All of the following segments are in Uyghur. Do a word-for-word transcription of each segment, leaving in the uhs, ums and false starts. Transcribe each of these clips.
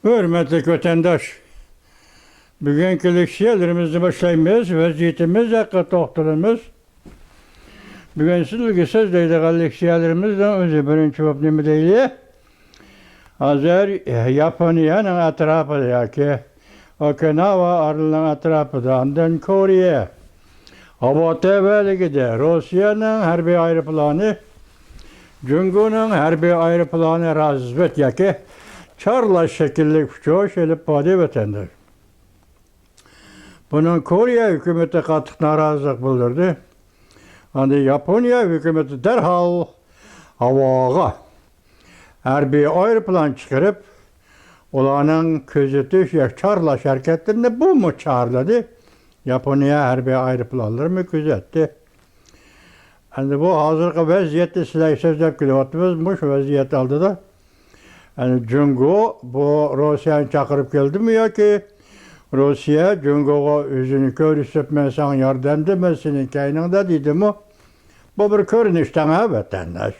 ھۆرمەتلىك ۋەتەنداش، بۈگۈنكى لېكسىيەلىرىمىزنى باشلايمىز، ۋەزىيىتىمىز ھەققىدە توختىلىمىز. بۈگۈن سىزلەرگە سۆزلەيدىغان لېكسىيەلىرىمىزنىڭ ئۆزى بىرىنچى بولۇپ نېمە دەيلى؟ ھازىر ياپونىيەنىڭ ئەتراپىدا ياكى ئوكىناۋا ئارىلىنىڭ ئەتراپىدا، ئاندىن كورېيە ھاۋا تەۋەلىكىدە روسىيەنىڭ ھەربىي ئايروپىلانى، جۇڭگونىڭ ھەربىي ئايروپىلانى رازۋېد ياكى چارلاش شەكىللىك ئۇچۇش ئېلىپ باردى ۋەتەنداش. بۇنىڭ كورېيە ھۆكۈمىتى قاتتىق نارازىلىق بىلدۈردى. ئاندىن ياپونىيە ھۆكۈمىتى دەرھال ھاۋاغا ھەربىي ئايروپىلان چىقىرىپ، ئۇلارنىڭ كۆزىتىش ۋە چارلاش ھەرىكەتلىرىنى بۇمۇ چارلىدى. ياپونىيە ھەربىي ئايروپىلانلىرىمۇ كۆزەتتى. ئەمدى بۇ ھازىرقى ۋەزىيەتنى سىلەرگە سۆزلەپ كېلىۋاتىمىز. مۇشۇ ۋەزىيەت ئالدىدا، يەنى جۇڭگو بۇ روسىيەنى چاقىرىپ كەلدىمۇ ياكى روسىيە جۇڭگوغا ئۆزىنى كۆرسىتىپ، مەن ساڭا ياردەمدە، مەن سېنىڭ كەينىڭدە دېدىمۇ؟ بۇ بىر كۆرۈنۈش تەڭ، ھە، ۋەتەنداش.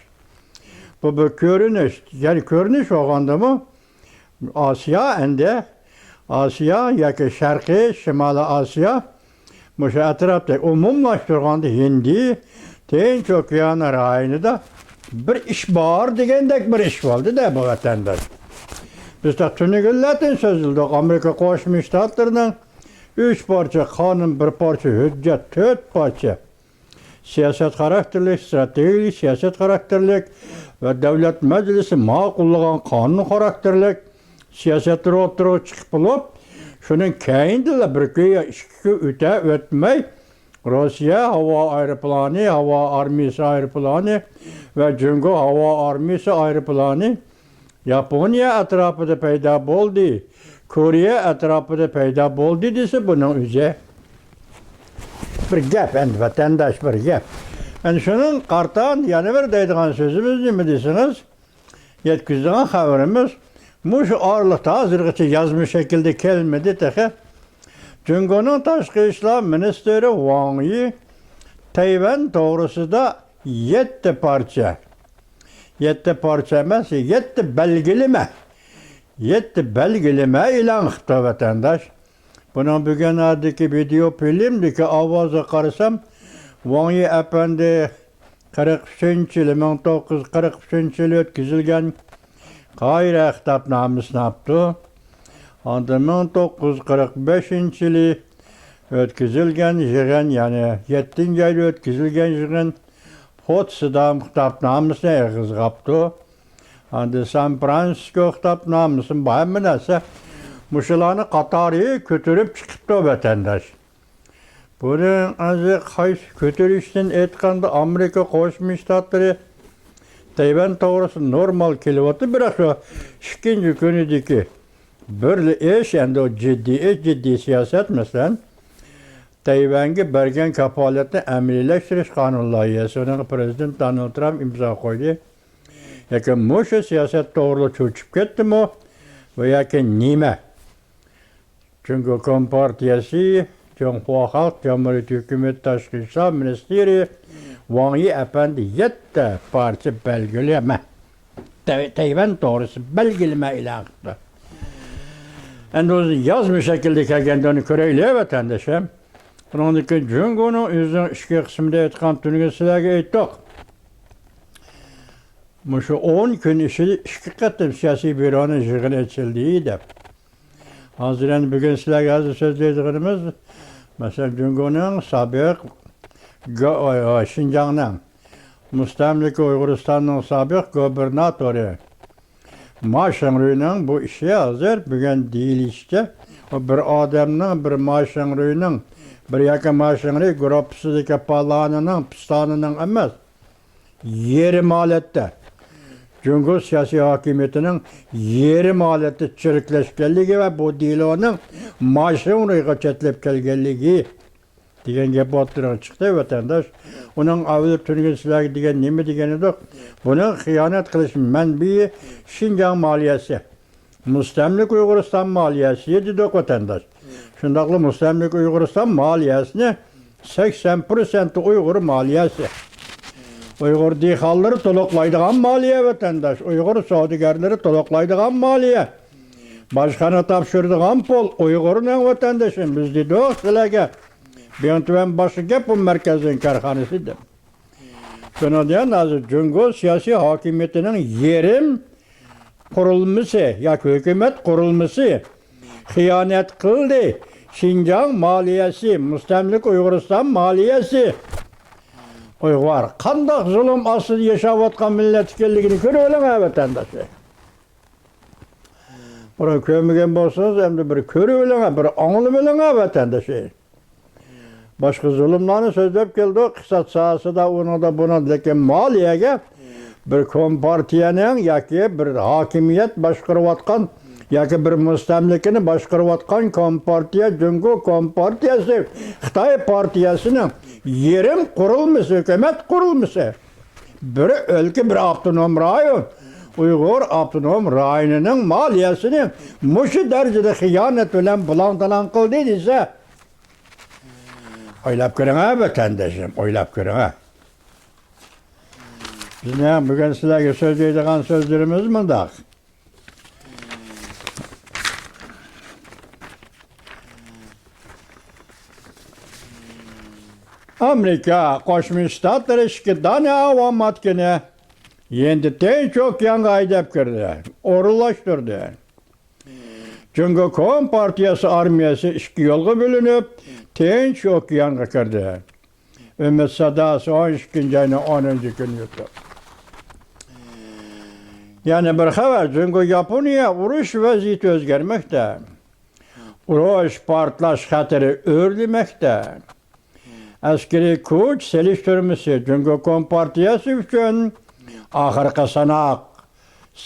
بۇ بىر كۆرۈنۈش، يەنى كۆرۈنۈش بولغاندىمۇ، ئاسىيا ئەندى، ئاسىيا ياكى شەرقىي، شىمالىي ئاسىيا، مۇشۇ ئەتراپتا ئومۇملاشتۇرغاندا ھىندىي، تىنچ ئوكيان رايونىدا بىر ئىش بار دېگەندەك بىر ئىش بولدى-دە بۇ، ۋەتەنداش. بىز تۈنۈگۈنلەردىن سۆزلىدۇق. ئامېرىكا قوشما شتاتلىرىنىڭ ئۈچ پارچە قانۇن، بىر پارچە ھۆججەت، تۆت پارچە سىياسەت خاراكتېرلىك، ستراتېگىيەلىك سىياسەت خاراكتېرلىك ۋە دۆلەت مەجلىسى ماقۇللىغان قانۇن خاراكتېرلىك سىياسەتلىرى ئوتتۇرىغا چىقىپ بولۇپ، شۇنىڭ كەينىدىلا بىر كۈن يا ئىككى كۈن ئۆتە ئۆتمەي، روسىيە ھاۋا ئايروپىلانى، ھاۋا ئارمىيىسى ئايروپىلانى ۋە جۇڭگو ھاۋا ئارمىيىسى ئايروپىلانى ياپونىيە ئەتراپىدا پەيدا بولدى، كورېيە ئەتراپىدا پەيدا بولدى دېسە، بۇنىڭ ئۆزى بىر گەپ، ئەمدى ۋەتەنداش، بىر گەپ. ئەمدى شۇنىڭ قارىتا يەنە بىر دەيدىغان سۆزىمىز نېمە دېسىڭىز، يەتكۈزىدىغان خەۋىرىمىز مۇشۇ ئارىلىقتا ھازىرغىچە يازما شەكىلدە كەلمىدى تېخى. جۇڭگونىڭ تاشقى ئىشلار مىنىستىرى ۋاڭ يى تەيۋەن توغرىسىدا يەتتە پارچە، يەتتە پارچە ئەمەس، يەتتە بەلگىلىمە، يەتتە بەلگىلىمە ئېلان قىپتۇ، ۋەتەنداش. بۇنىڭ بۈگۈن ھازىردىكى ۋىدېئو فىلىمدىكى ئاۋازىغا قارىسام، ۋاڭ يى ئەپەندى قىرىق ئۈچىنچى يىلى، مىڭ توققۇز يۈز قىرىق ئۈچىنچى يىلى ئۆتكۈزۈلگەن قاھىرە خىتابنامىسىنى ئاپتۇ. ئاندىن مىڭ توققۇز يۈز قىرىق بەشىنچى يىلى ئۆتكۈزۈلگەن يىغىن، يەنى يەتتىنچى ئايدا ئۆتكۈزۈلگەن يىغىن پوتسدام خىتابنامىسىنى ئېغىزغا ئاپتۇ. ئاندىن سان فرانسىسكو خىتابنامىسىمۇ بار، ھەممە نەرسە مۇشۇلارنى قاتارى كۆتۈرۈپ چىقىپتۇ، ۋەتەنداش. بۇنىڭ ئۆزى قايسى كۆتۈرۈشتىن ئېيتقاندا، ئامېرىكا قوشما شتاتلىرى تەيۋەن توغرىسىدا نورمال كېلىۋاتىدۇ، بىراق شۇ ئىككىنچى كۈنىدىكى بىر ئىش، ئەمدى ئۇ جىددىي ئىش، جىددىي سىياسەت، مەسىلەن، تەيۋەنگە بەرگەن كاپالەتنى ئەمەلىيلەشتۈرۈش قانۇن لايىھەسى، ئۇنىڭغا پىرېزىدېنت دونالد ترامپ ئىمزا قويدى. لېكىن مۇشۇ سىياسەت توغرىلىق چۆچۈپ كەتتىمۇ ۋە ياكى نېمە؟ جۇڭگو كومپارتىيەسى، جۇڭخۇا خەلق جۇمھۇرىيىتى ھۆكۈمىتى تاشقى ئىشلار مىنىستىرى ۋاڭ يى ئەپەندى يەتتە پارچە بەلگىلىمە، تەي-، تەيۋەن توغرىسى بەلگىلىمە ئېلان قىپتۇ. ئەمدى ئۇ يازما شەكىلدە كەلگەندە ئۇنى كۆرەيلى، ۋەتەنداشلار. بۇنىڭدىن كېيىن جۇڭگونىڭ ئۆزىنىڭ ئىچكى قىسمىدا ئېيتقان تۈنۈگۈن سىلەرگە ئېيتتۇق. مۇشۇ ئون كۈن ئىچىدە ئىككى قېتىم سىياسىي بيۇرونىڭ يىغىنى ئېچىلدى دەپ. ھازىر ئەمدى بۈگۈن سىلەرگە ھازىر سۆزلەيدىغىنىمىز، مەسىلەن، جۇڭگونىڭ سابىق گو-، ئاي، ئاي، شىنجاڭنىڭ، مۇستەملىكە ئۇيغۇرىستاننىڭ سابىق گۇبېرناتورى ما شىڭرۇينىڭ بۇ ئىشى ھازىر بۈگۈن دېيىلىشىچە، ئۇ بىر ئادەمنىڭ، بىر ما شىڭرۇينىڭ، بىر ياكى ما شىڭرۇي گۇرۇپپىسىدىكى پالانىنىڭ، پىستانىنىڭ ئەمەس، يېرىم ھالەتتە، جۇڭگو سىياسىي ھاكىمىيىتىنىڭ يېرىم ھالەتتە چىرىكلەشكەنلىكى ۋە بۇ دېلونىڭ ما شىڭرۇيغا چەتلەپ كەلگەنلىكى دېگەن گەپ ئوتتۇرىغا چىقتى، ۋەتەنداش. ئۇنىڭ ئاۋۋال تۈنۈگۈن سىلەرگە دېگەن نېمە دېگەن ئىدۇق؟ بۇنىڭ خىيانەت قىلىش مەنبىيى شىنجاڭ مالىيەسى، مۇستەملىكە ئۇيغۇرىستان مالىيەسى دېدۇق، ۋەتەنداش. شۇنداقلا مۇستەملىكە ئۇيغۇرىستان مالىيەسىنى سەكسەن پىرسەنتى ئۇيغۇر مالىيەسى. ئۇيغۇر دېھقانلىرى تولۇقلايدىغان مالىيە، ۋەتەنداش. ئۇيغۇر سودىگەرلىرى تولۇقلايدىغان مالىيە. باشقىنى تاپشۇرىدىغان پۇل ئۇيغۇرنىڭ، ۋەتەندىشىم، بىز دېدۇق سىلەرگە. بىڭتۈەن باشقا گەپ، بۇ مەركەزنىڭ كارخانىسى دەپ. شۇنىڭدىن ھازىر جۇڭگو سىياسىي ھاكىمىيىتىنىڭ يېرىم قۇرۇلمىسى ياكى ھۆكۈمەت قۇرۇلمىسى خىيانەت قىلدى. شىنجاڭ مالىيەسى، مۇستەملىكە ئۇيغۇرىستان مالىيەسى. ئۇيغۇر قانداق زۇلۇم ئاستىدا ياشاۋاتقان مىللەت ئىكەنلىكىنى كۆرۈۋېلىڭ، ھە، ۋەتەنداشلار. بۇنى كۆرمىگەن بولسىڭىز، ئەمدى بىر كۆرۈۋېلىڭ، بىر ئاڭلىۋېلىڭ، ھە، ۋەتەنداشلار. باشقا زۇلۇملارنى سۆزلەپ كەلدۇق، ئىقتىساد ساھەسىدە، ئۇنىڭدا، بۇنىڭدا، لېكىن مالىيەگە بىر كومپارتىيەنىڭ ياكى بىر ھاكىمىيەت باشقۇرۇۋاتقان ياكى بىر مۇستەملىكىنى باشقۇرۇۋاتقان كومپارتىيە، جۇڭگو كومپارتىيەسى، خىتاي پارتىيەسىنىڭ يېرىم قۇرۇلمىسى، ھۆكۈمەت قۇرۇلمىسى، بىر ئۆلكە، بىر ئاپتونوم رايون، ئۇيغۇر ئاپتونوم رايونىنىڭ مالىيەسىنى مۇشۇ دەرىجىدە خىيانەت بىلەن بۇلاڭ-تالاڭ قىلدى دېسە، ئويلاپ كۆرۈڭە، ۋەتەندىشىم، ئويلاپ كۆرۈڭە. بىزنىڭ بۈگۈن سىلەرگە سۆزلەيدىغان سۆزلىرىمىز مۇنداق. ئامېرىكا قوشما شتاتلىرى ئىككى دانە ئاۋام ئاتكىنى يېنىدا تىنچ ئوكيانغا ھەيدەپ كىردى، ئورۇنلاشتۇردى. جۇڭگو كومپارتىيەسى ئارمىيەسى ئىككى يولغا بۆلۈنۈپ، تىنچ ئوكيانغا كىردى. ئۈمىد ساداسى، ئون ئىككىنچى ئاينىڭ ئونىنچى كۈنى يۇتۇپ. يەنە بىر خەۋەر، جۇڭگو ياپونىيە ئۇرۇش ۋەزىيىتى ئۆزگەرمەكتە. ئۇرۇش پارتلاش خەتىرى ئۆرلىمەكتە. ئەسكىرىي كۈچ سېلىشتۇرمىسى جۇڭگو كومپارتىيەسى ئۈچۈن ئاخىرقى ساناق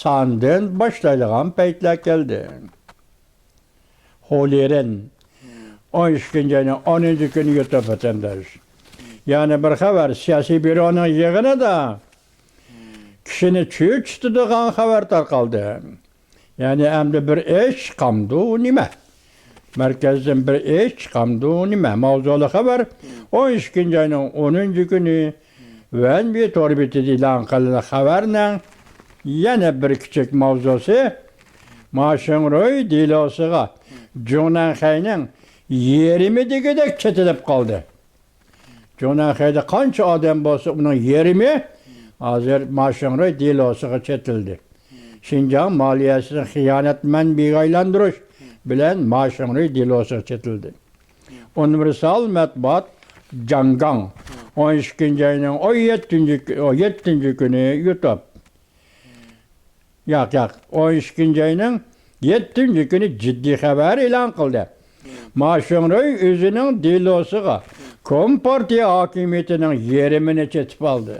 ساندىن باشلايدىغان پەيتلەر كەلدى. خۇلىرېن، ئون ئىككىنچى ئاينىڭ ئونىنچى كۈنى يۇتۇپ ۋەتەنداش. يەنە بىر خەۋەر، سىياسىي بيۇرونىڭ يىغىنىدا كىشىنى چۆچۈتىدىغان خەۋەر تارقالدى. يەنى ئەمدى بىر ئىش چىقامدۇ نېمە؟ مەركەزدىن بىر ئىش چىقامدۇ نېمە؟ ماۋزۇلۇق خەۋەر، ئون ئىككىنچى ئاينىڭ ئونىنچى كۈنى ۋەنبى تور بېتىدە ئېلان قىلىنغان خەۋەرنىڭ يەنە بىر كىچىك ماۋزۇسى، ما شىڭرۇي دېلوسىغا جۇڭنەنخەينىڭ يېرىمى دېگۈدەك چېتىلىپ قالدى. جۇڭنەنخەيدە قانچە ئادەم بولسا، ئۇنىڭ يېرىمى ھازىر ما شىڭرۇي دېلوسىغا چېتىلدى. شىنجاڭ مالىيەسىنى خىيانەت مەنبىيىگە ئايلاندۇرۇش بىلەن ما شىڭرۇي دېلوسىغا چېتىلدى. ئۇنىۋېرسال مەتبۇئات جاڭگاڭ ئون ئىككىنچى ئاينىڭ ئون يەتتىنچى، ئون يەتتىنچى كۈنى يۇتۇپ، ياق، ياق، ئون ئىككىنچى ئاينىڭ يەتتىنچى كۈنى جىددىي خەۋەر ئېلان قىلدى. ما شىڭرۇي ئۆزىنىڭ دېلوسىغا كومپارتىيە ھاكىمىيىتىنىڭ يېرىمىنى چېتىپ ئالدى.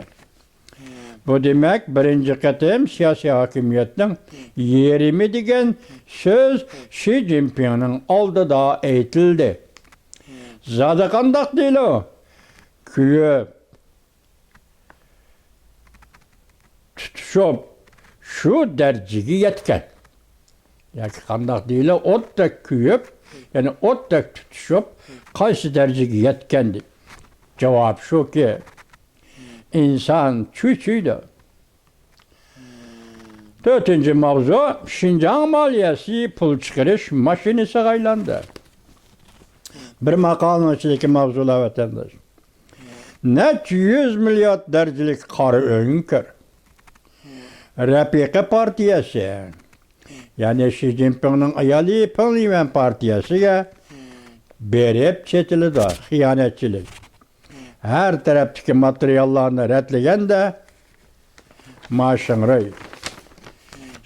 بۇ دېمەك، بىرىنچى قېتىم سىياسىي ھاكىمىيەتنىڭ يېرىمى دېگەن سۆز شى جىنپىڭنىڭ ئالدىدا ئېيتىلدى. زادى قانداق دېلو؟ كۆپ تۇتۇشۇپ، شۇ دەرىجىگە يەتكەن. ياكى قانداق دېيىلە، ئوتتەك كۆيۈپ، يەنى ئوتتەك تۇتۇشۇپ، قايسى دەرىجىگە يەتكەن دەپ. جاۋاب شۇكى، ئىنسان چۆچۈيدۇ. تۆتىنچى ماۋزۇ، شىنجاڭ مالىيەسى پۇل چىقىرىش ماشىنىسىغا ئايلاندى. بىر ماقالىنىڭ ئىچىدىكى ماۋزۇلار، ۋەتەنداش. نەچچە يۈز مىليارد دەرىجىلىك قارا ئۆڭكۈر. رەپىقە پارتىيەسى، يەنى شى جىنپىڭنىڭ ئايالى پېڭ لىۋەن پارتىيەسىگە بېرىپ چېتىلىدۇ. خىيانەتچىلىك. ھەر تەرەپتىكى ماتېرىياللارنى رەتلىگەندە، ما شىڭرۇي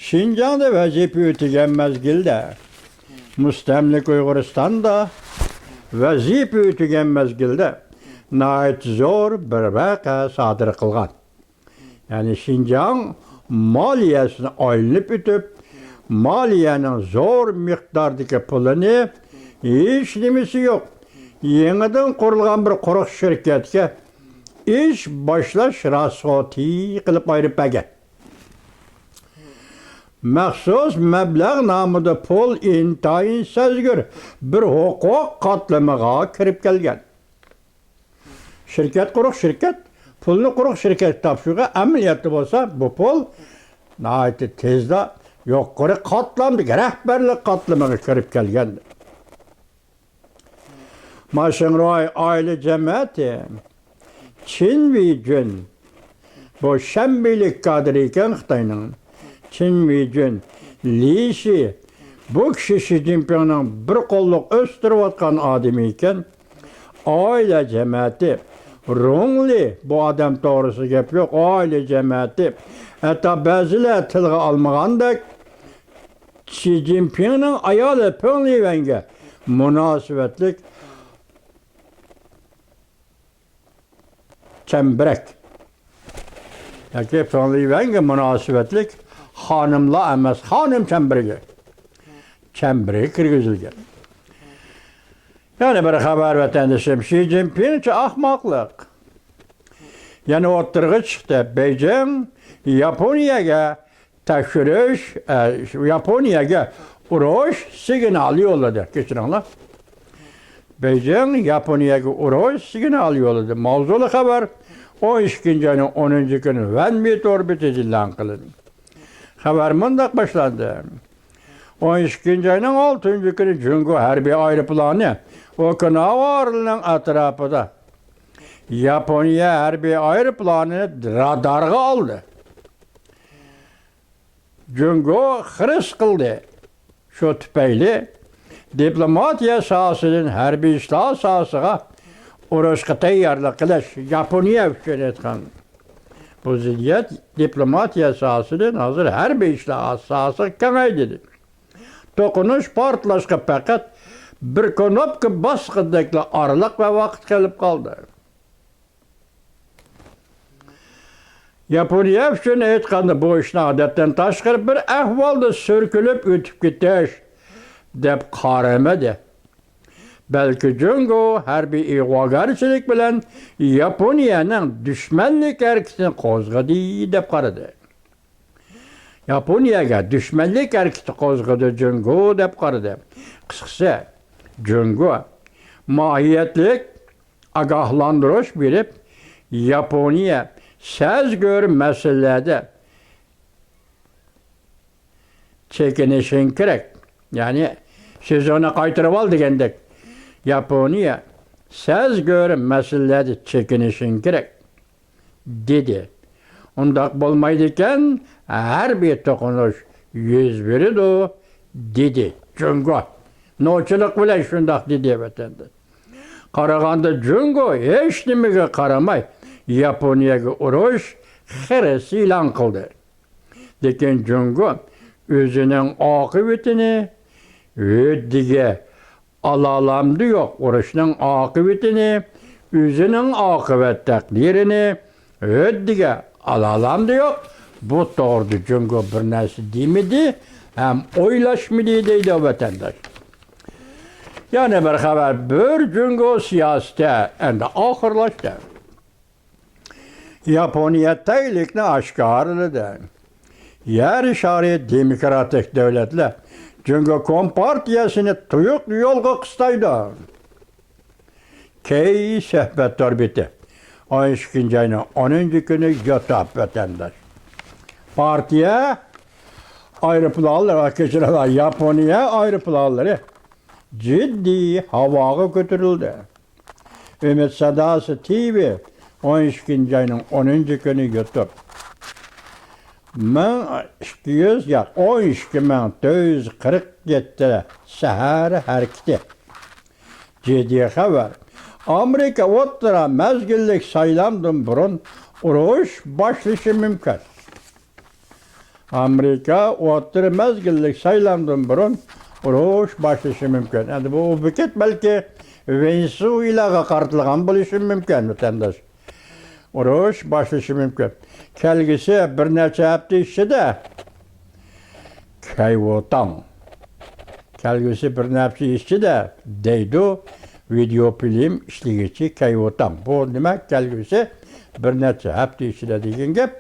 شىنجاڭدا ۋەزىپە ئۆتىگەن مەزگىلدە، مۇستەملىكە ئۇيغۇرىستاندا ۋەزىپە ئۆتىگەن مەزگىلدە ناھايىتى زور بىر ۋەقە سادىر قىلغان. يەنى شىنجاڭ مالىيەسىنى ئايلىنىپ ئۆتۈپ، مالىيەنىڭ زور مىقداردىكى پۇلىنى ھېچ نېمىسى يوق، يېڭىدىن قۇرۇلغان بىر قۇرۇق شىركەتكە ئىش باشلاش راسخوتى قىلىپ ئايرىپ بەرگەن. مەخسۇس مەبلەغ نامىدا پۇل ئىنتايىن سەزگۈر بىر ھوقۇق قاتلىمىغا كىرىپ كەلگەن. شىركەت قۇرۇق شىركەت، پۇلنى قۇرۇق شىركەتكە تاپشۇرغان، ئەمەلىيەتتە بولسا بۇ پۇل ناھايىتى تېزلا يۇقىرى قاتلامدىكى رەھبەرلىك قاتلىمىغا كىرىپ كەلگەن. ما شىڭرۇي ئائىلە جەمەتى، چېن ۋېيجۈن، بۇ شەنبىلىك كادىرى ئىكەن خىتاينىڭ. چېن ۋېيجۈن، لى شى، بۇ كىشى شى جىنپىڭنىڭ بىر قوللۇق ئۆستۈرۈۋاتقان ئادىمى ئىكەن. ئائىلە جەمەتى، رۇڭلى، بۇ ئادەم توغرىسىدا گەپ يوق، ئائىلە جەمەتى، ھەتتا بەزىلەر تىلغا ئالمىغاندەك، شى جىنپىڭنىڭ ئايالى پېڭ لىۋەنگە مۇناسىۋەتلىك چەمبىرەك ياكى پېڭ لىۋەنگە مۇناسىۋەتلىك خانىملار ئەمەس، خانىم چەمبىرىكى، چەمبىرىكى كىرگۈزۈلگەن. يەنە بىر خەۋەر، ۋەتەندىشىم، شى جىنپىڭچە ئاخماقلىق يەنە ئوتتۇرىغا چىقتى. بېيجىڭ ياپونىيەگە تەكشۈرۈش، ئە، ياپونىيەگە ئۇرۇش سىگنالى يوللىدى. كەچۈرۈڭلار. بېيجىڭ ياپونىيەگە ئۇرۇش سىگنالى يوللىدى. ماۋزۇلۇق خەۋەر ئون ئىككىنچى ئاينىڭ ئونىنچى كۈنى ۋەنمى تور بېتىدە ئېلان قىلىندى. خەۋەر مۇنداق باشلاندى. ئون ئىككىنچى ئاينىڭ ئالتىنچى كۈنى جۇڭگو ھەربىي ئايروپىلانى ئوكىناۋا ئارىلىنىڭ ئەتراپىدا ياپونىيە ھەربىي ئايروپىلانىنى رادارغا ئالدى. جۇڭگو خىرىس قىلدى. شۇ تۈپەيلى دىپلوماتىيە ساھەسىدىن ھەربىي ئىشلار ساھەسىغە ئۇرۇشقا تەييارلىق قىلىش، ياپونىيە ئۈچۈن ئېيتقان، بۇ زىددىيەت دىپلوماتىيە ساھەسىدىن ھازىر ھەربىي ئىشلار ساھەسىگە كېڭەيدى. توقۇنۇش پارتلاشقا پەقەت بىر كۇنۇپكا باسقۇدەكلا ئارىلىق ۋە ۋاقىت قېلىپ قالدى. ياپونىيە ئۈچۈن ئېيتقاندا، بۇ ئىشنى ئادەتتىن تاشقىرى بىر ئەھۋالدا سۈركىلىپ ئۆتۈپ كېتىش دەپ قارىمىدى. بەلكى جۇڭگو ھەربىي ئىغۋاگەرچىلىك بىلەن ياپونىيەنىڭ دۈشمەنلىك ھەرىكىتىنى قوزغىدى دەپ قارىدى. ياپونىيەگە دۈشمەنلىك ھەرىكىتى قوزغىدى جۇڭگو دەپ قارىدى. قىسقىسى، جۇڭگو ماھىيەتلىك ئاگاھلاندۇرۇش بېرىپ، ياپونىيە سەزگۈر مەسىلىلەردە چېكىنىشىڭ كېرەك. يەنى، سۆزۈڭنى قايتۇرۇۋال دېگەندەك، ياپونىيە سەزگۈر مەسىلىلەردە چېكىنىشىڭ كېرەك، دېدى. ئۇنداق بولمايدىكەن، ھەربىي توقۇنۇش يۈز بېرىدۇ، دېدى جۇڭگو. نوچىلىق بىلەن شۇنداق دېدى ۋەتەندە. قارىغاندا جۇڭگو ھېچنېمىگە قارىماي ياپونىيەگە ئۇرۇش خىرىسى ئېلان قىلدى. لېكىن جۇڭگو ئۆزىنىڭ ئاقىۋىتىنى ھۆددىگە ئالالامدۇ يوق، ئۇرۇشنىڭ ئاقىۋىتىنى، ئۆزىنىڭ ئاقىۋەت تەقدىرىنى ھۆددىگە ئالالامدۇ يوق، بۇ توغرىدا جۇڭگو بىر نەرسە دېمىدى ھەم ئويلاشمىدى دەيدۇ ۋەتەنداش. يەنە بىر خەۋەر، بىر جۇڭگو سىياسىتى ئەمدى ئاخىرلاشتى. ياپونىيە تەگلىكنى ئاشكارىلىدى. يەر شارى دېموكراتىك دۆلەتلەر جۇڭگو كومپارتىيەسىنى تۇيۇق يولغا قىستايدۇ. كېي سۆھبەت تور بېتى، ئون ئىككىنچى ئاينىڭ ئونىنچى كۈنى يوتاپ ۋەتەنداش. پارتىيە ئايروپىلانلىرى، كەچۈرۈڭلار، ياپونىيە ئايروپىلانلىرى جىددىي ھاۋاغا كۆتۈرۈلدى. ئۈمىد ساداسى تىۋى، ئون ئىككىنچى ئاينىڭ ئونىنچى كۈنى يۇتۇپ، مىڭ ئىككى يۈز، ياق، ئون ئىككى مىڭ تۆت يۈز قىرىق يەتتە سەھەر ھەرىكىتى. جىددىي خەۋەر. ئامېرىكا ئوتتۇرا مەزگىللىك سايلامدىن بۇرۇن ئۇرۇش باشلىشى مۇمكىن. ئامېرىكا ئوتتۇرا مەزگىللىك سايلامدىن بۇرۇن ئۇرۇش باشلىشى مۇمكىن. ئەمدى بۇ بېكەت بەلكى ۋېنېسۇېلاغا قارىتىلغان بولۇشى مۇمكىن، ۋەتەنداش. ئۇرۇش باشلىشى مۇمكىن. كەلگۈسى بىر نەچچە ھەپتە ئىچىدە، كەيۋۇتاڭ. كەلگۈسى بىر نەچچە ئىچىدە دەيدۇ ۋىدېئو فىلىم ئىشلىگۈچى كەيۋۇتاڭ. بۇ نېمە؟ كەلگۈسى بىر نەچچە ھەپتە ئىچىدە دېگەن گەپ.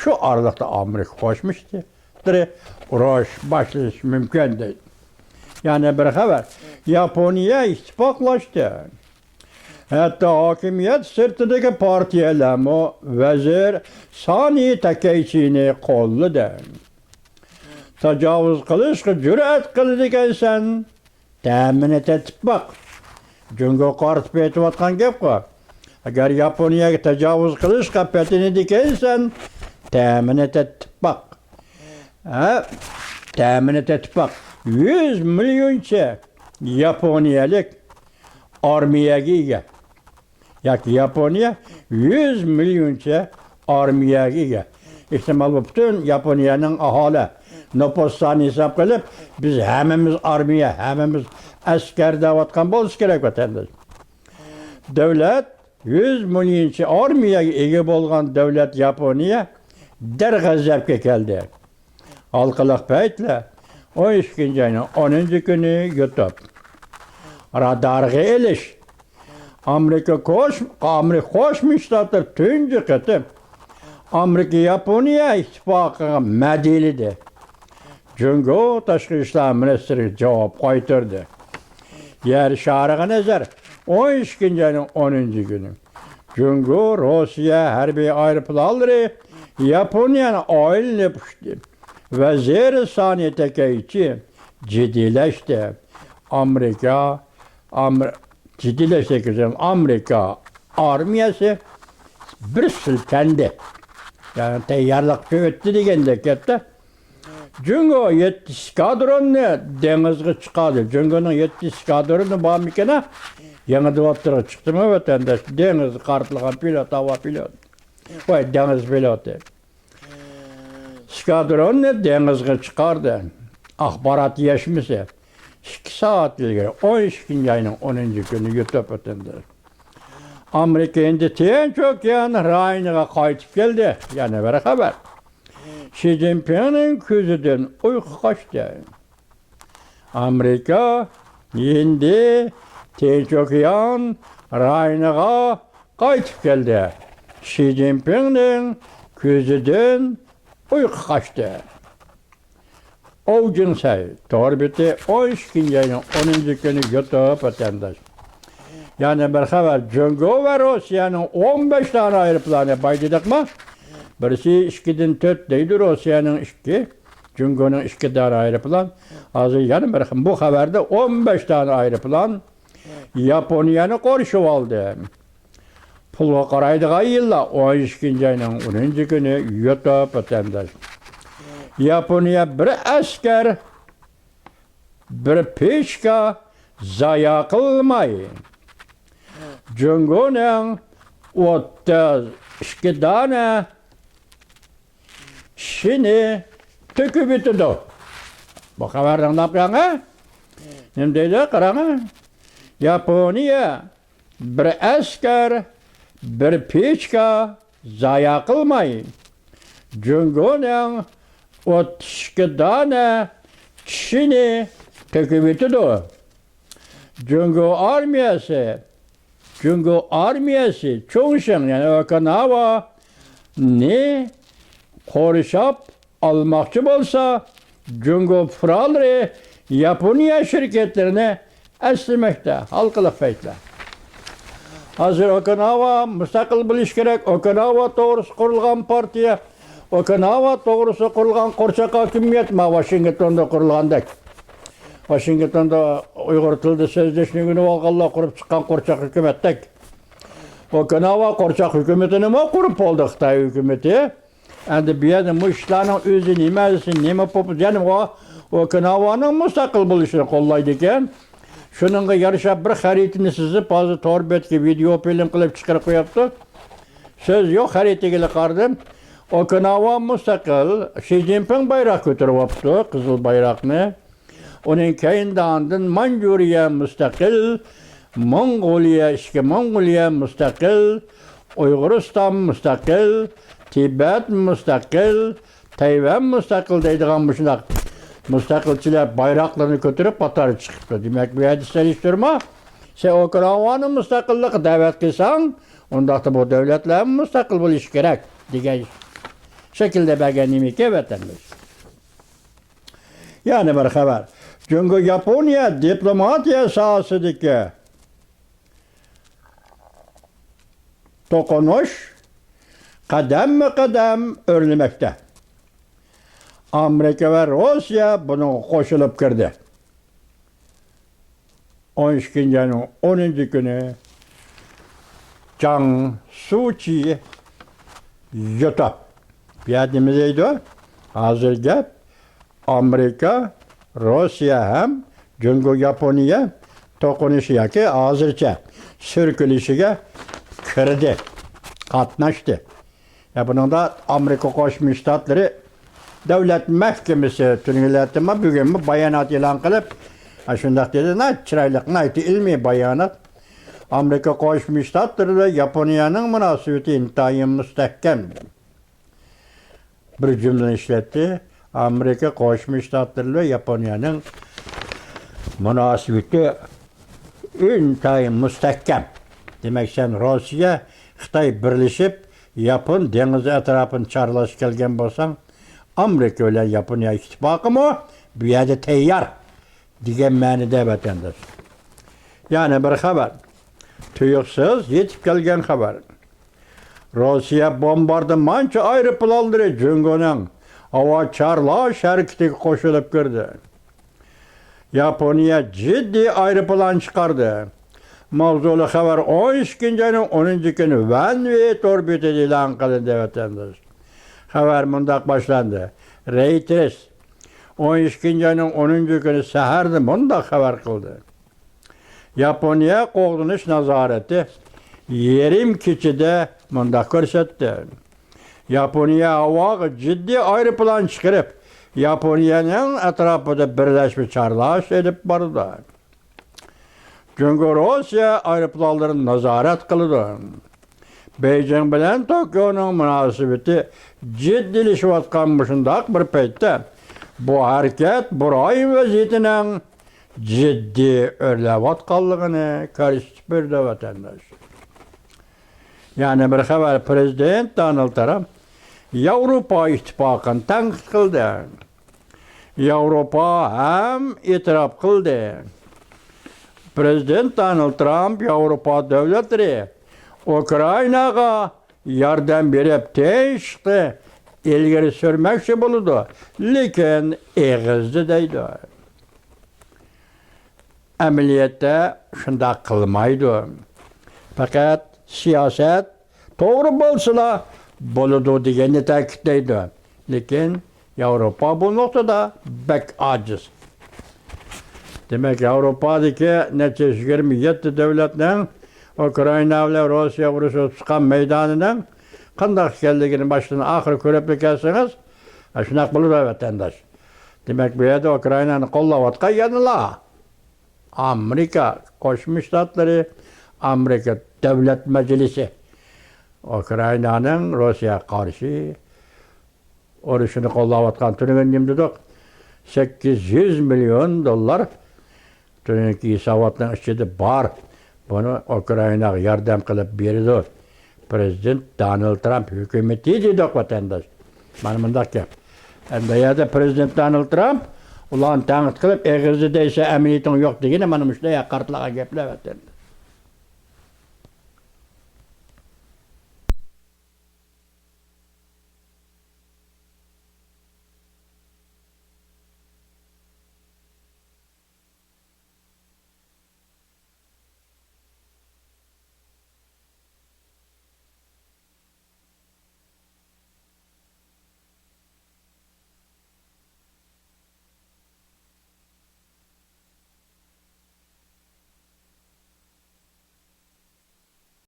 شۇ ئارىلىقتا ئامېرىكا قوشما شتاتلىرى ئۇرۇش باشلىشى مۇمكىن دەيدۇ. يەنە بىر خەۋەر. ياپونىيە ئىتتىپاقلاشتى. ھەتتا ھاكىمىيەت سىرتىدىكى پارتىيەلەرمۇ ۋەزىر سانى تاكەيچىنى قوللىدى. تاجاۋۇز قىلىشقا جۈرئەت قىلىدىكەنسەن، تەمىنى تېتىپ باق. جۇڭگو قارىتىپ ئېيتىۋاتقان گەپقۇ. ئەگەر ياپونىيەگە تاجاۋۇز قىلىشقا پېتىنىدىكەنسەن، تەمىنى تېتىپ باق. ھە؟ تەمىنى تېتىپ باق. يۈز مىليونچە ياپونىيەلىك ئارمىيەگە ئىگە. ياكى ياپونىيە يۈز مىليونچە ئارمىيەگە ئىگە. ئېھتىمال، بۇ پۈتۈن ياپونىيەنىڭ ئاھالە نوپۇس سانى ھېساب قىلىپ، بىز ھەممىمىز ئارمىيە، ھەممىمىز ئەسكەر دەۋاتقان بولسا كېرەك، ۋەتەنداش. دۆلەت يۈز مىليونچە ئارمىيەگە ئىگە بولغان دۆلەت ياپونىيە دەرغەزەپكە كەلدى. ھالقىلىق پەيتلەر، ئون ئىككىنچى ئاينىڭ ئونىنچى كۈنى يۇتۇپ، رادارغا ئېلىش. ئامېرىكا قوش-، ئامېرىكا قوشما شتاتلىرى تۇنجى قېتىم ئامېرىكا ياپونىيە ئىتتىپاقىغا مەدھىيىلىدى. جۇڭگو تاشقى ئىشلار مىنىستىرى جاۋاب قايتۇردى. يەر شارىغا نەزەر، ئون ئىككىنچى ئاينىڭ ئونىنچى كۈنى. جۇڭگو روسىيە ھەربىي ئايروپىلانلىرى ياپونىيەنى ئايلىنىپ ئۇچتى. ۋەزىر سانى تەكەيچى جىددىيلەشتى. ئامېرىكا، ئامېر-، جىددىيلەشتى دېگەن، ئامېرىكا ئارمىيەسى بىر سىلكەندى. يەنى تەييارلىق ئۆتتى دېگەندەك گەپتە. جۇڭگو يەتتە ئىسكادروننى دېڭىزغا چىقاردى. جۇڭگونىڭ يەتتە ئىسكادرونى بارمىكىن، ھە؟ يېڭىدىن ئوتتۇرىغا چىقتىمۇ، ۋەتەنداش؟ دېڭىزغا قارىتىلغان پىلوت، ھاۋا پىلوت. ۋاي، دېڭىز پىلوتى. ئىسكادروننى دېڭىزغا چىقاردى. ئاخبارات يەشمىسى. ئىككى سائەت ئىلگىرى، ئون ئىككىنچى ئاينىڭ ئونىنچى كۈنى يۇتۇپ ئۆتۈلدى. ئامېرىكا ھىندى تىنچ ئوكيان رايونىغا قايتىپ كەلدى. يەنە بىر خەۋەر. شى جىنپىڭنىڭ كۆزىدىن ئۇيقۇ قاچتى. ئامېرىكا ھىندى تىنچ ئوكيان رايونىغا قايتىپ كەلدى. شى جىنپىڭنىڭ كۆزىدىن ئۇيقۇ قاچتى. ئوۋ جىڭسەي تور بېتى، ئون ئىككىنچى ئاينىڭ ئونىنچى كۈنى يۇتۇپ، ۋەتەنداش. يەنە بىر خەۋەر، جۇڭگو ۋە روسىيەنىڭ ئون بەش دانە ئايروپىلانى بار دېدۇقما؟ بىرسى ئىككىدىن تۆت دەيدۇ، روسىيەنىڭ ئىككى، جۇڭگونىڭ ئىككى دانە ئايروپىلان. ھازىر يەنە بىر، بۇ خەۋەردە ئون بەش دانە ئايروپىلان ياپونىيەنى قورشىۋالدى. پۇلغا قارايدىغان يىللار، ئون ئىككىنچى ئاينىڭ ئونىنچى كۈنى يۇتۇپ، ۋەتەنداش. ياپونىيە بىر ئەسكەر، بىر پىچكا زايا قىلماي، جۇڭگونىڭ ئوتتۇز ئىككى دانە چىشىنى تۆكۈپ ئۆتىدۇ. بۇ خەۋەرنى ئاڭلاپ بېقىڭ، ھە؟ نېمە دەيدۇ، قاراڭ، ھە؟ ياپونىيە بىر ئەسكەر، بىر پىچكا زايا قىلماي، جۇڭگونىڭ ئوتتۇز ئىككى دانە چىشىنى تۆكۈپ ئۆتىدۇ. جۇڭگو ئارمىيەسى، جۇڭگو ئارمىيەسى چۇڭشىڭ، يەنى ئوكىناۋانى قورشاپ ئالماقچى بولسا، جۇڭگو پۇقرالىرى ياپونىيە شىركەتلىرىنى ئەسلىمەكتە. ھالقىلىق پەيتلەر. ھازىر ئوكىناۋا مۇستەقىل بولۇشى كېرەك. ئوكىناۋا توغرىسىدا قۇرۇلغان پارتىيە، ئوكىناۋا توغرىسىدا قۇرۇلغان قورچاق ھاكىمىيەت، ما ۋاشىنگتوندا قۇرۇلغاندەك. ۋاشىنگتوندا ئۇيغۇر تىلىدا سۆزلەشنى ئۆگىنىۋالغانلار قۇرۇپ چىققان قورچاق ھۆكۈمەتتەك. ئوكىناۋا قورچاق ھۆكۈمىتىنىمۇ قۇرۇپ بولدى خىتاي ھۆكۈمىتى. ئەمدى بۇ يەردە مۇشۇلارنىڭ ئۆزى نېمە دېسە، نېمە پوپۇز، يەنە ئوكىناۋانىڭ مۇستەقىل بولۇشىنى قوللايدىكەن. شۇنىڭغا يارىشا بىر خەرىتىنى سىزىپ، ھازىر تور بەتكە ۋىدېئو فىلىم قىلىپ چىقىرىپ قويۇپتۇ. سۆز يوق، خەرىتىگىلا قارىدىم. ئوكىناۋا مۇستەقىل، شى جىنپىڭ بايراق كۆتۈرۈۋاپتۇ، قىزىل بايراقنى. ئۇنىڭ كەينىدە ئاندىن مانجۇرىيە مۇستەقىل، موڭغۇلىيە، ئىچكى موڭغۇلىيە مۇستەقىل، ئۇيغۇرىستان مۇستەقىل، تىبەت مۇستەقىل، تەيۋەن مۇستەقىل دەيدىغان مۇشۇنداق مۇستەقىلچىلەر بايراقلىرىنى كۆتۈرۈپ قاتارى چىقىپتۇ. دېمەك، بۇ يەردە سېلىشتۇرما، سەن ئوكىناۋانى مۇستەقىللىققا دەۋەت قىلساڭ، ئۇنداقتا بۇ دۆلەتلەرمۇ مۇستەقىل بولۇشى كېرەك دېگەن شەكىلدە بەرگەن نېمىكەن، ۋەتەنداش؟ يەنە بىر خەۋەر. جۇڭگو ياپونىيە دىپلوماتىيە ساھەسىدىكى توقۇنۇش قەدەممۇ قەدەم ئۆرلىمەكتە. ئامېرىكا ۋە روسىيە بۇنىڭغا قوشۇلۇپ كىردى. ئون ئىككىنچى ئاينىڭ ئونىنچى كۈنى جاڭ سۇچى يوتاپ. بۇ يەردە نېمە دەيدۇ؟ ھازىر گەپ ئامېرىكا، روسىيە ھەم جۇڭگو، ياپونىيە توقۇنۇشى ياكى ھازىرچە سۈركىلىشىگە كىردى، قاتناشتى. يا، بۇنىڭدا ئامېرىكا قوشما شتاتلىرى دۆلەت مەھكىمىسى تۈنۈگۈنلەردىمۇ، بۈگۈنمۇ بايانات ئېلان قىلىپ، ئاشۇنداق دېدى، ناھايىتى چىرايلىق، ناھايىتى ئىلمىي بايانات. ئامېرىكا قوشما شتاتلىرى بىلەن ياپونىيەنىڭ مۇناسىۋىتى ئىنتايىن مۇستەھكەم. بىر جۈملىنى ئىشلەتتى. ئامېرىكا قوشما شتاتلىرى بىلەن ياپونىيەنىڭ مۇناسىۋىتى ئىنتايىن مۇستەھكەم. دېمەك، سەن روسىيە، خىتاي بىرلىشىپ، ياپون دېڭىزى ئەتراپىنى چارلاشقا كەلگەن بولساڭ، ئامېرىكا بىلەن ياپونىيە ئىتتىپاقىمۇ بۇ يەردە تەييار، دېگەن مەنىدە، ۋەتەنداش. يەنە بىر خەۋەر. تۇيۇقسىز يېتىپ كەلگەن خەۋەر. روسىيە بومباردىمانچى ئايروپىلانلىرى جۇڭگونىڭ ھاۋا چارلاش ھەرىكىتىگە قوشۇلۇپ كىردى. ياپونىيە جىددىي ئايروپىلان چىقاردى. ماۋزۇلۇق خەۋەر ئون ئىككىنچى ئاينىڭ ئونىنچى كۈنى ۋەنۋېي تور بېتىدە ئېلان قىلىندى، ۋەتەنداش. خەۋەر مۇنداق باشلاندى. رەيتېرس ئون ئىككىنچى ئاينىڭ ئونىنچى كۈنى سەھەردە مۇنداق خەۋەر قىلدى. ياپونىيە قوغدىنىش نازارىتى يېرىم كېچىدە مۇنداق كۆرسەتتى. ياپونىيە ھاۋاغا جىددىي ئايروپىلان چىقىرىپ، ياپونىيەنىڭ ئەتراپىدا بىرلەشمە چارلاش ئېلىپ بارىدۇ. جۇڭگو روسىيە ئايروپىلانلىرىنى نازارەت قىلىدۇ. بېيجىڭ بىلەن توكيونىڭ مۇناسىۋىتى جىددىيلىشىۋاتقان مۇشۇنداق بىر پەيتتە، بۇ ھەرىكەت بۇ رايون ۋەزىيىتىنىڭ جىددىي ئۆرلەۋاتقانلىقىنى كۆرسىتىپ بېرىدۇ، ۋەتەنداش. يەنە بىر خەۋەر، پىرېزىدېنت دونالد ترامپ ياۋروپا ئىتتىپاقىنى تەنقىد قىلدى. ياۋروپا ھەم ئېتىراپ قىلدى. پىرېزىدېنت دونالد ترامپ ياۋروپا دۆلەتلىرى ئۇكرائىناغا ياردەم بېرىپ، تىنچلىقنى ئىلگىرى سۈرمەكچى بولىدۇ، لېكىن ئېغىزدا دەيدۇ. ئەمەلىيەتتە شۇنداق قىلمايدۇ. پەقەت سىياسەت توغرا بولسىلا بولىدۇ دېگەننى تەكىتلەيدۇ. لېكىن ياۋروپا بۇ نۇقتىدا بەك ئاجىز. دېمەك، ياۋروپادىكى نەچچە يۈز يىگىرمە يەتتە دۆلەتنىڭ ئۇكرائىنا بىلەن روسىيە ئۇرۇشىدا تۇتقان مەيدانىنىڭ قانداق ئىكەنلىكىنى باشتىن ئاخىر كۆرۈپلا كەلسىڭىز، شۇنداق بولىدۇ، ۋەتەنداش. دېمەك، بۇ يەردە ئۇكرائىنانى قوللاۋاتقان يەنىلا ئامېرىكا قوشما شتاتلىرى، ئامېرىكا دۆلەت مەجلىسى ئۇكرائىنانىڭ روسىيەگە قارشى ئۇرۇشىنى قوللاۋاتقان. تۈنۈگۈن نېمە دېدۇق؟ سەككىز يۈز مىليون دوللار تۈنۈگۈنكى ھېساباتنىڭ ئىچىدە بار. بۇنى ئۇكرائىناغا ياردەم قىلىپ بېرىدۇ پىرېزىدېنت دونالد ترامپ ھۆكۈمىتى دېدۇق، ۋەتەنداش. مانا مۇنداق گەپ. ئەمدى يەردە پىرېزىدېنت دونالد ترامپ ئۇلارنى تەنقىد قىلىپ، ئېغىزدا دەيسە، ئەمەلىيىتىڭ يوق دېگىنى مانا مۇشۇنداق ھەقارەتلەنگەن گەپلەر، ۋەتەنداش.